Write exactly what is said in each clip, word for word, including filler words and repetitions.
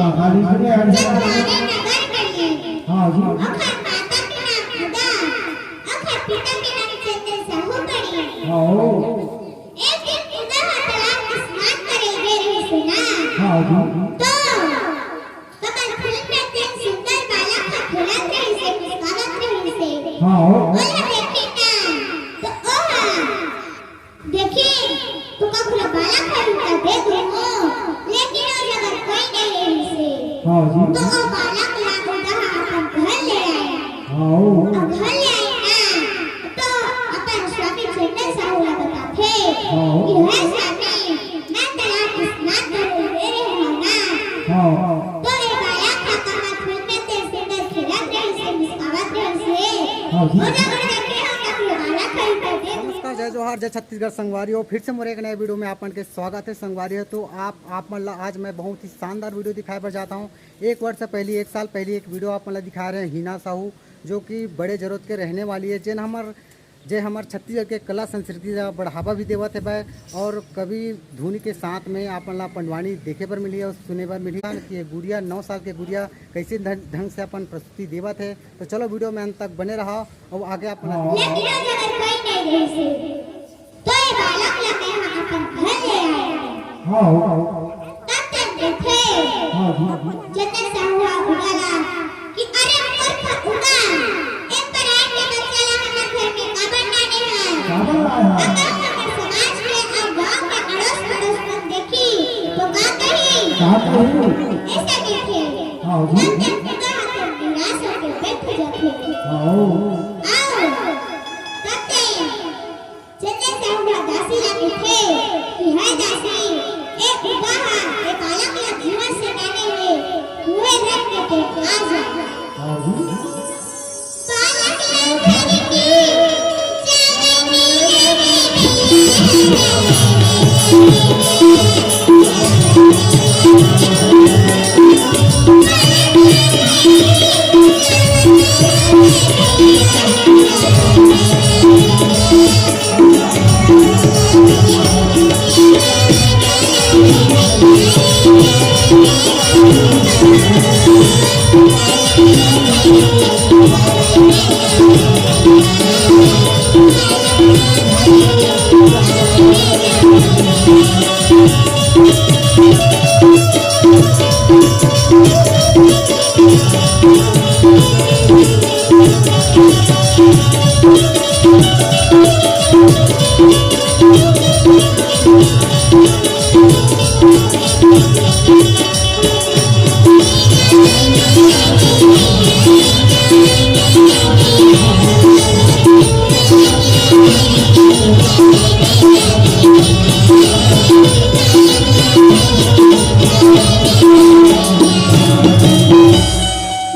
हाँ, हाँ जी। जब हमारे नगर पड़ी, हाँ जी। ओखर माता के नाम उदा, ओखर पिता के नाम चंदन साहू पड़ी। हाँ, ओ। एक दिन उदा ह तालाब में स्नान करे गे रहिस हे ना। हाँ जी। तो कमल फूल में तेन सुंदर बालक ह खेलत रहिस हे, मुस्कावत रहिस हे। हाँ, ओ। ओला देखिन ना, तो ओ ह देखिन, तो कखरो बालक हर उनका दे दूँ, लेकिन ओ जगह कोई नहीं रहिस हे। हाँ जी। तो ओ बालक ला उदा ह अपन घर ले आए। हाँ। अब घर ले आए ना, तो अपन स्वामी चंदन साहू ला बताथे। हाँ। कि हे स्वामी, मैं तालाब स्नान करे गे रहे हँव ना। हाँ। तो ए बालक ह कमल फूल में तेन सुंदर खेलत रहिस हे, मुस्कावत रहिस हे। हाँ जी। ओ जगह देखे हँव, कखरो बालक हर उनका दे दूँ। नमस्कार, जय जोहार, जय छत्तीसगढ़ संगवारी हो। फिर से मोर एक नए वीडियो में आप मन के स्वागत हे संगवारी हो। तो आप, आप मन ला आज मैं बहुत ही शानदार वीडियो दिखाए बर जात हँव। एक वर्ष पहली, एक साल पहली एक वीडियो आप मन ला दिखाए रहेंव, हीना साहू, जो कि बड़े जरोद के रहने वाली हे, जेन हमर, जे हमर छत्तीसगढ़ के कला संस्कृति ला बढ़ावा भी देवत हेवय और कवि धुन के साथ में आप मन ला पंडवानी देखे बर मिलही और सुने बर मिलही कि ये गुड़िया, नौ साल के गुड़िया कैसे ढंग, ढंग से अपन प्रस्तुति देवत हे। तो चलो वीडियो में अंत तक बने रहा और आगे आप मन ला लेकिन ओ जगह कोई नहीं रहिस हे। तो ए बालक ला मैं ह अपन घर ले आए। हाँ, हो। तब तेन देखे। हाँ, जी। चंदन साहू ह उदा ला कि अरे मूर्ख उदा, ए पराई के बच्चा ला हमर घर में काबर लाने हस? काबर लाए हस? अगर हमर समाज के अउ गाँव के अड़ोस पड़ोस मन देखही, तो का कही? का कही? ऐसा देखे। हाँ, जी। तब तेन उदा ह तो निराश होके बैठ जाथे। हाँ, हो। अउ तब तेन चंदन साहू ह दासी ला कहिथे कि हे दासी, ए उदा ह ए बालक ला जीवन से माने हे, उहे घर में तें आ जा। बालक ला घर के चाबी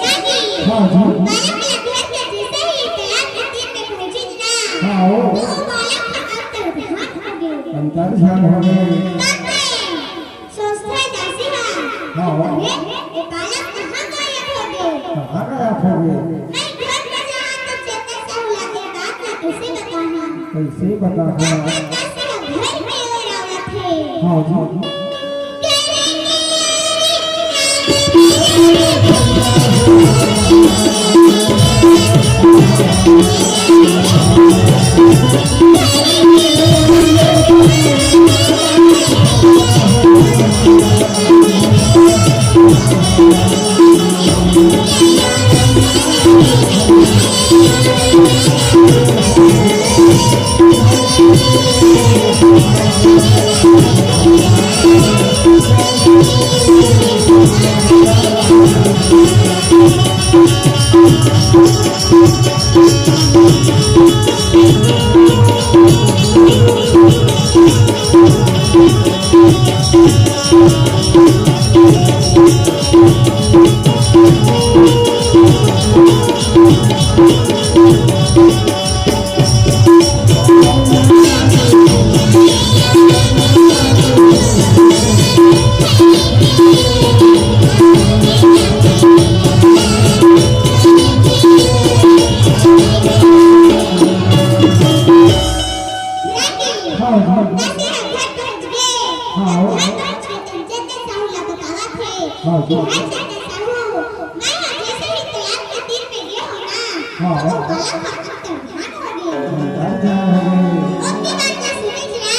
रागी, हाँ जी। बालक ला घर के जैसे ही तालाब के तीर में पहुंचिस ना, हाँ, हो। तो वो बालक ह अंतर्धान हो गे। अंतर्धान हो गे। तब मैं सोचथे दासी ह, हाँ, हो। अरे, ये बालक कहाँ गायब हो गे? कहाँ गायब हो गे? मैं घर में जाऊँ तो चंदन साहू ला ये बात ला कैसे बताऊँ? कैसे बताऊँ? तब मैं दासी ला घर के ओर आवत हे। हाँ जी। हाँ, हाँ। हाँ, हाँ। हाँ, जो। हाँ, चंदा साहू, मैं हा जैसे ही तालाब के तीर में गे हों ना, हाँ, तो हाँ। बालक हा अंतर्धान हो गे। अंतर्धान हो गे। ओके बाद में सुनेच ना,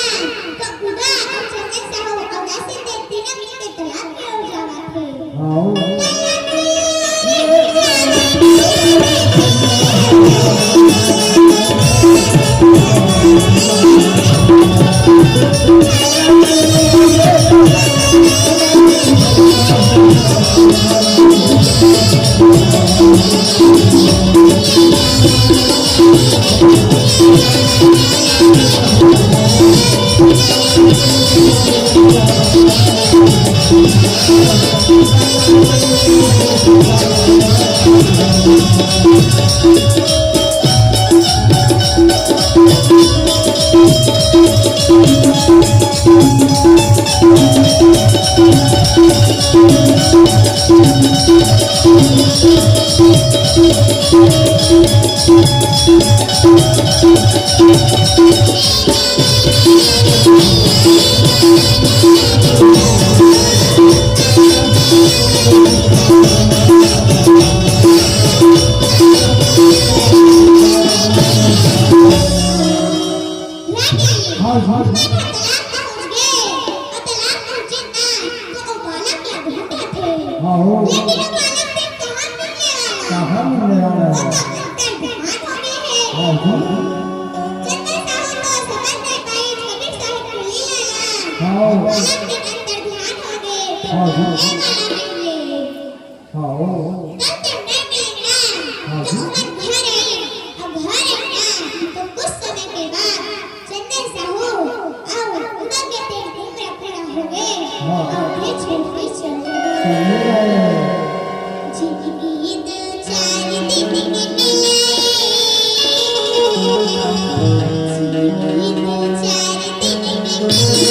तो उदा अउ चंदा साहू अउ नसीब दे तीनों मिलके तालाब के ओर जावत हे। हाँ। हाँ, हाँ। हाँ, हो। कहाँ मिलने वाला है? हाँ, जी। हाँ, हो। हाँ, जी। हाँ, हो। तब जब मैं मिलना, हाँ, तो जी। ओकर घर आई, अब घर आई ना, तो कुछ समय के बाद चंदा साहू अउ उदा के तीर घूम रखना हो गे, हाँ। अउ फिर छुट्टी चल गे। चलिए। जिंदगी दो चार दिन के लिए, जिंदगी दो चार दिन के लिए।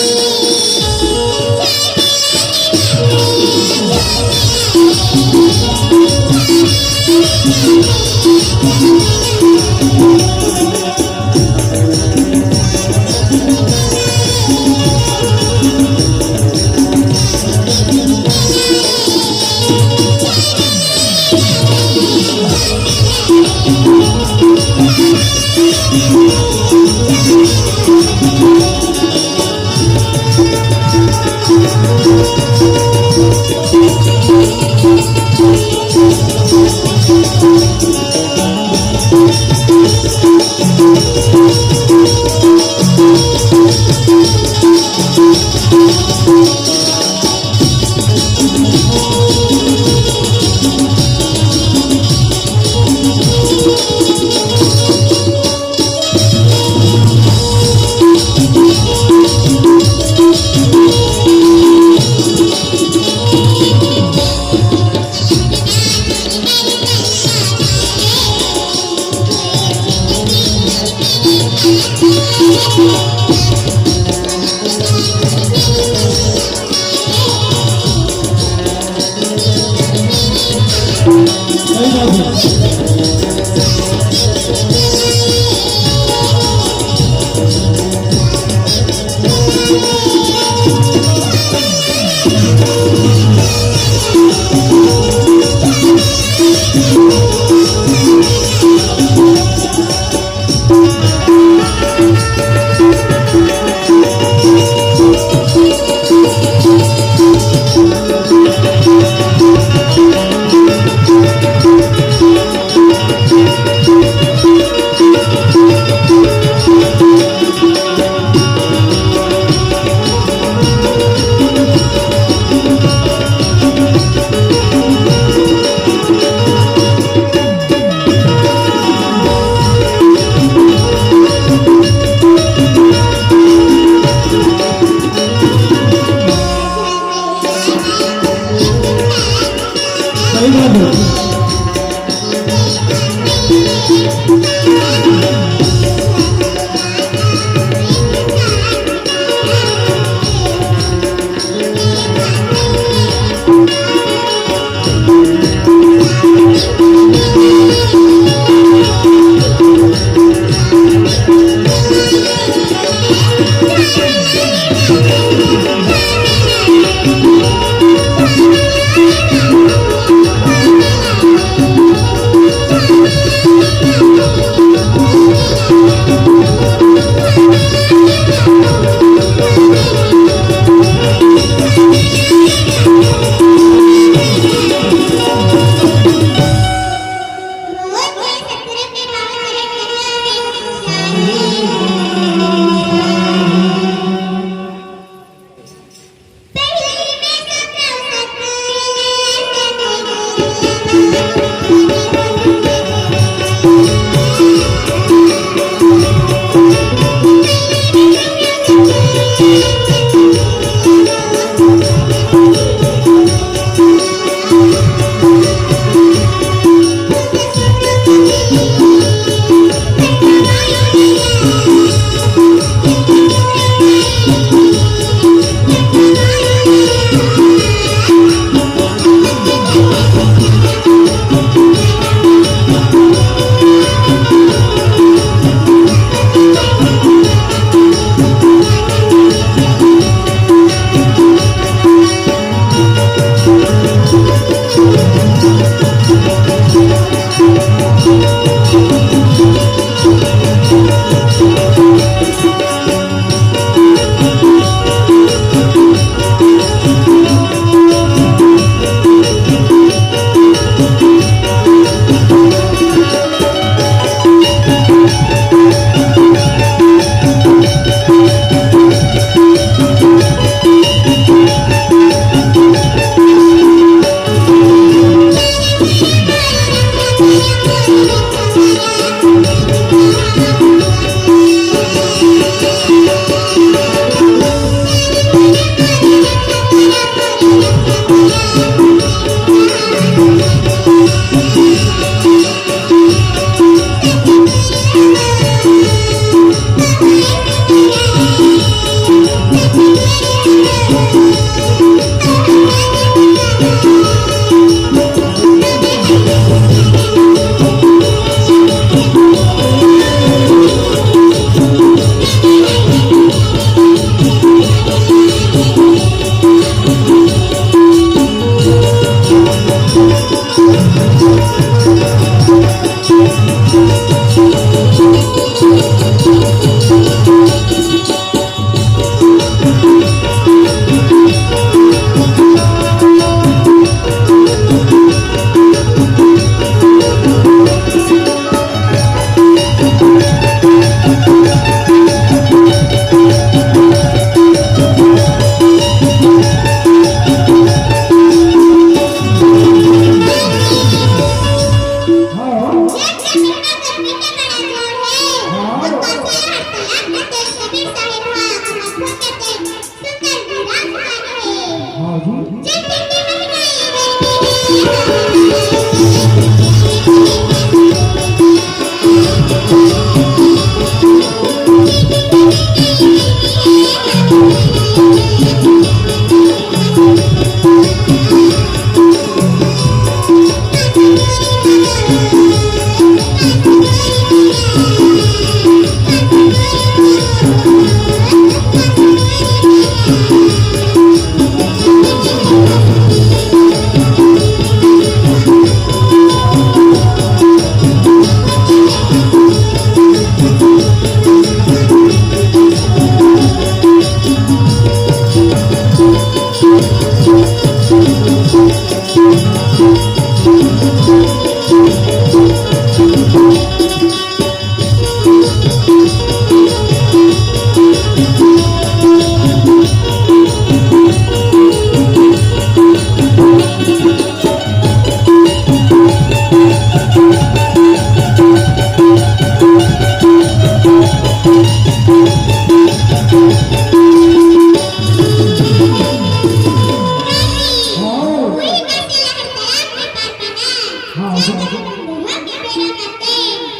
हाँ, हाँ।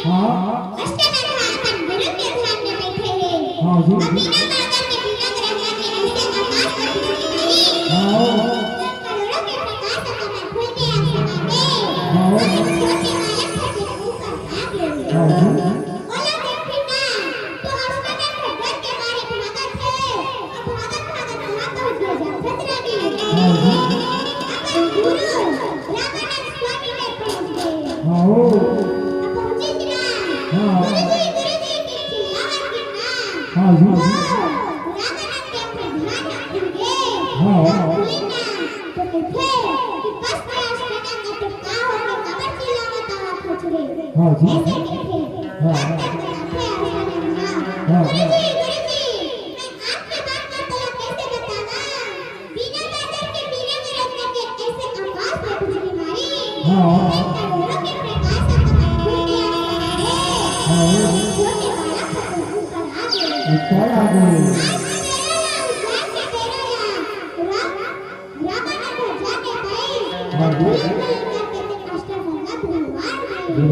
हाँ। अष्टकर्मा अपन गुरु के ध्यान में बैठे हे। हाँ जी। अउ बिना मांगन के, बिना ग्रहण के ऐसे आकाश में बिजली गिरी। हाँ। करोड़ों के प्रकाश अपन खुल के आसमान में। हाँ। छोटे बालक से भी ऊपर आ गए। हाँ जी। ओला देख के ना, तो अष्टकर्मा डर के मारे भागत हे। भागत भागत कहाँ पहुँच गए? जमदग्नि। हाँ जी। अपन गुरु रामानंद स्वामी में पहुँच गए। हाँ। अब पहुँचे कि ना? हाँ। गुरु जी, गुरु जी के चिल्लावन के ना। हाँ जी। तो रामानंद के अपने ध्यान रखेंगे। हाँ। तो बोले ना, तो देखे कि बस प्रयास करना का तो का हो गया, कमर चिल्लावत आवत हो चुके। हाँ जी। ऐसे देखे। हाँ। तब तक तो रखे ऐसा नहीं ना। हाँ। गुरु जी, गुरु जी, मैं आपके बात का तो कैसे बतावा? बिना बादल के, बिना गरज के ऐसे आकाश में बिजली मारी। हाँ। फिर करोड़ों के प्रकाश का कमल फूल के आसमान में। हाँ। छोटे बालक का तो ऊपर आ गए। ऊपर आ गए। आज मेरा धन्यवाद। हाँ।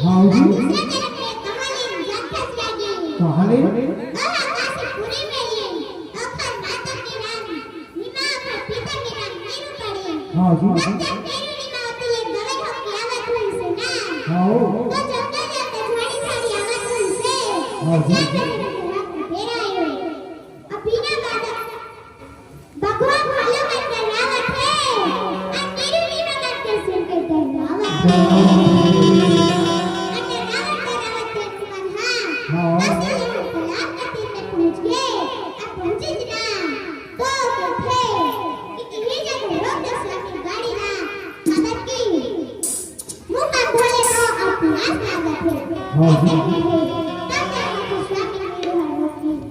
हाँ जी। कहाँ ले? हाँ जी। हाँ। हाँ जी। बघवा घलो मन डरावत हे, अउ नीरू नीरू मन के सुन के डरावत हे। अउ डरावत डरावत टेम्पू मन ह हाँ। दस किलोमीटर के तीर में पहुंच गे। अब पहुंचिस ना, तो कथे कि इही जगह रोक दस लाख के गाड़ी ला, काबर कि मुंह हाथ धो ले रहो अउ पियास लागत हे। हाँ जी। तब जाके स्वामी नीरू ह रोक दिस।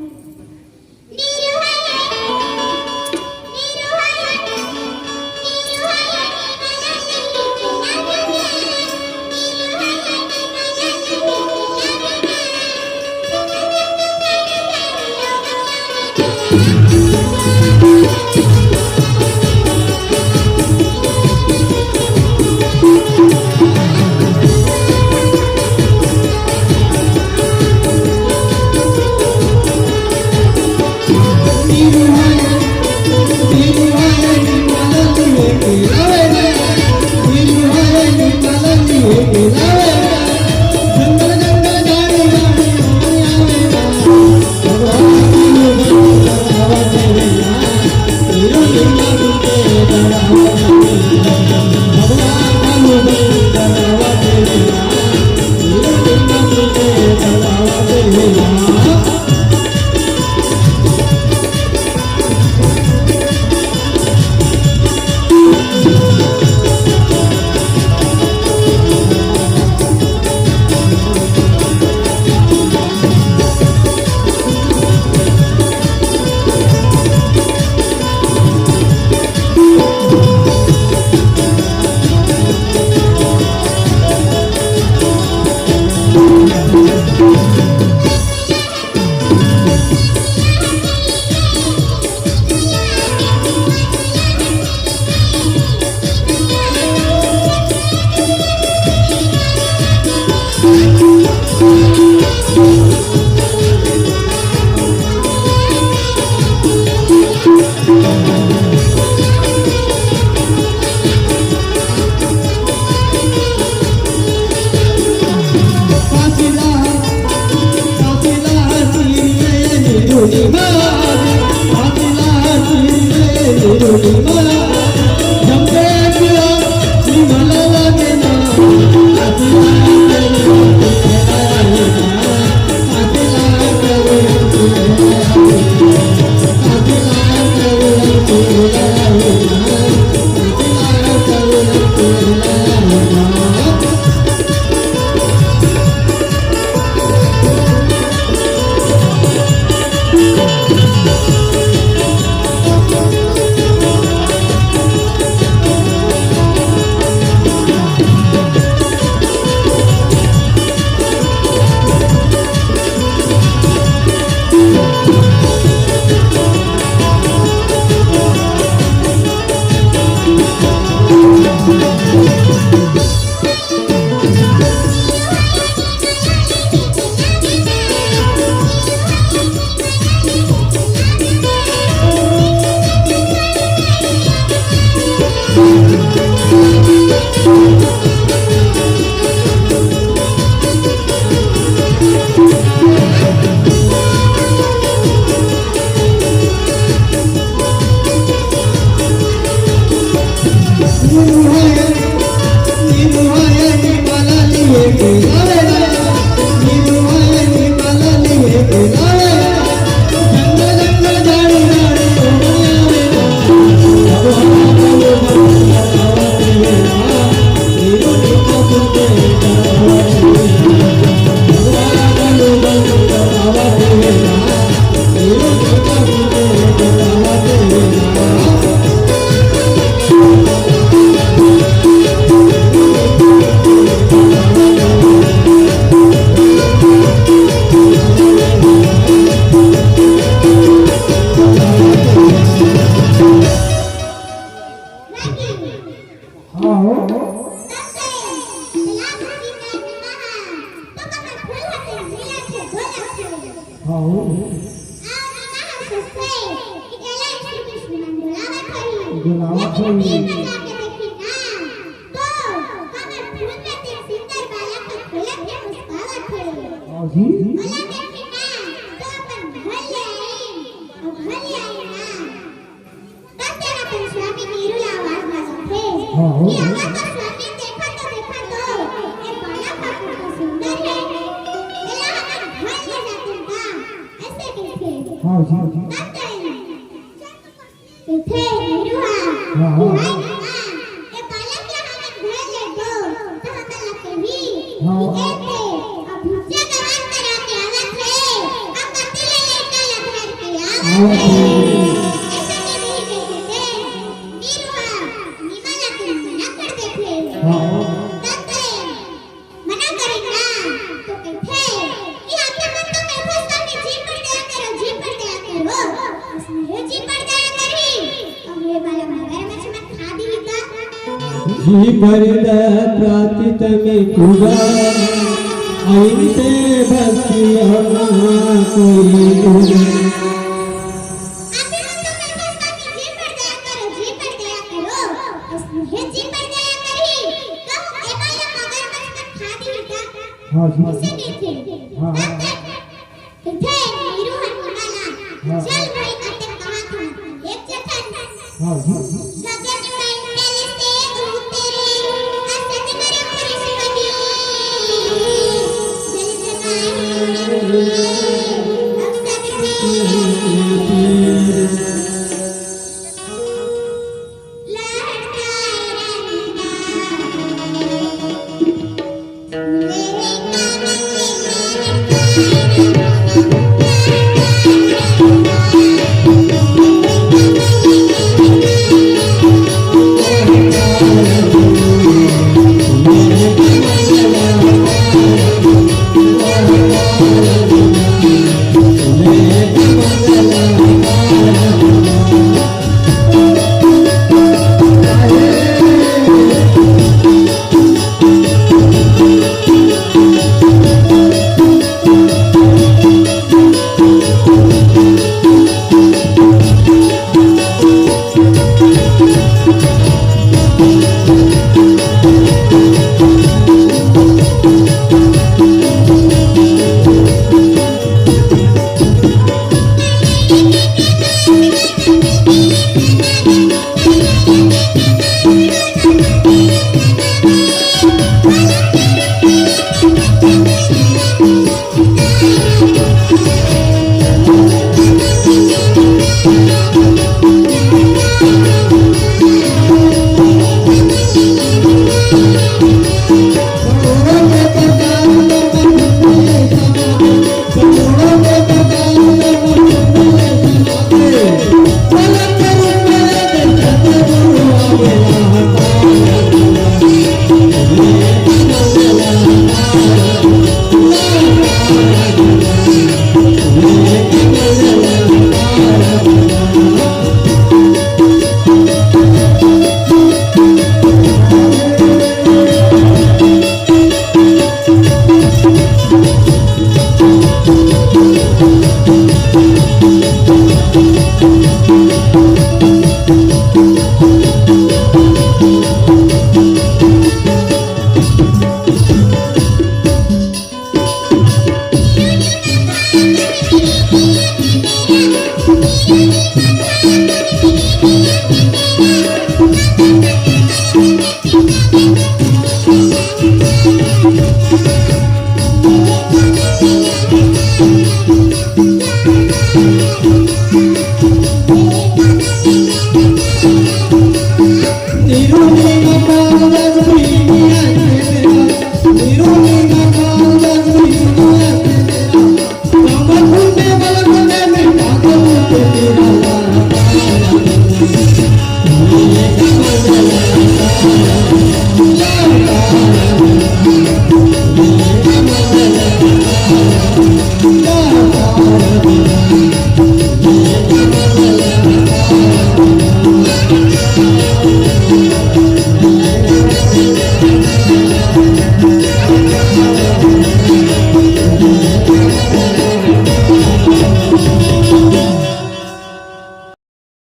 अउ नीमा ह सोचथे कि एला यीशु के श्रीमान बोलावत होही। बोलावत लेकिन होही। तीन बजा के देखही ना, तो कमर फूल में तेन सुंदर बालक ह खेलत हे, मुस्कावत हे। हाँ जी। ओला देखही ना, तो अपन घर ले आही, अउ घर ले आही ना, तब तेन अपन स्वामी नीरू ला आवाज मारथे हाँ, हो। कि "अगर तो स्वामी, देखा तो, देखा तो, ये बालक ह कितना सुंदर हे, एला हमन घर ले जातेन का?" ऐसे कहिथे। हाँ जी। तब तेन कहिथे नीरू हा हाँ, हाँ। कि "हाय नीमा, ये बालक ला हमन घर ले दो, तो हमन ला कही हाँ। कि ए दे, अब भुजिया गरम करा के आवत हे, अब पति ले लेकर ला घर के आवत हे।" ऐसा के नहीं कहिथे। नीरू हा नीमा ला तो मना कर देथे। हाँ। तब तेन मना करिन ना, तो कहिथे कि "आप मन तो मेरे सामने जी पड़ जाया करो, जी पड़ जाया करो।" अइसने जी पड़ जाया करही, अउ ये वाला मगरमच्छ मन खा दिही त। जी पड़ जाया प्राति तमे कुदा, अइसे बस्ती अउ ना कोई कुदा। आप मन तो मेरे सामने जी पड़ जाया करो, जी पड़ जाया करो। अइसने जी पड़ जाया करही, कहूँ ये वाला मगरमच्छ मन खा दिही त। हाँ जी। अइसे कहिथे। हाँ, हाँ। तब कहिथे नीरू हा नीमा ला, हाँ। "चल भाई, अतेक कहात हन, देख जथन।" हाँ, हाँ। गगन में पहले से उतरे, असत मरे पुरुष बने, जल जमाए उड़े, अवसर में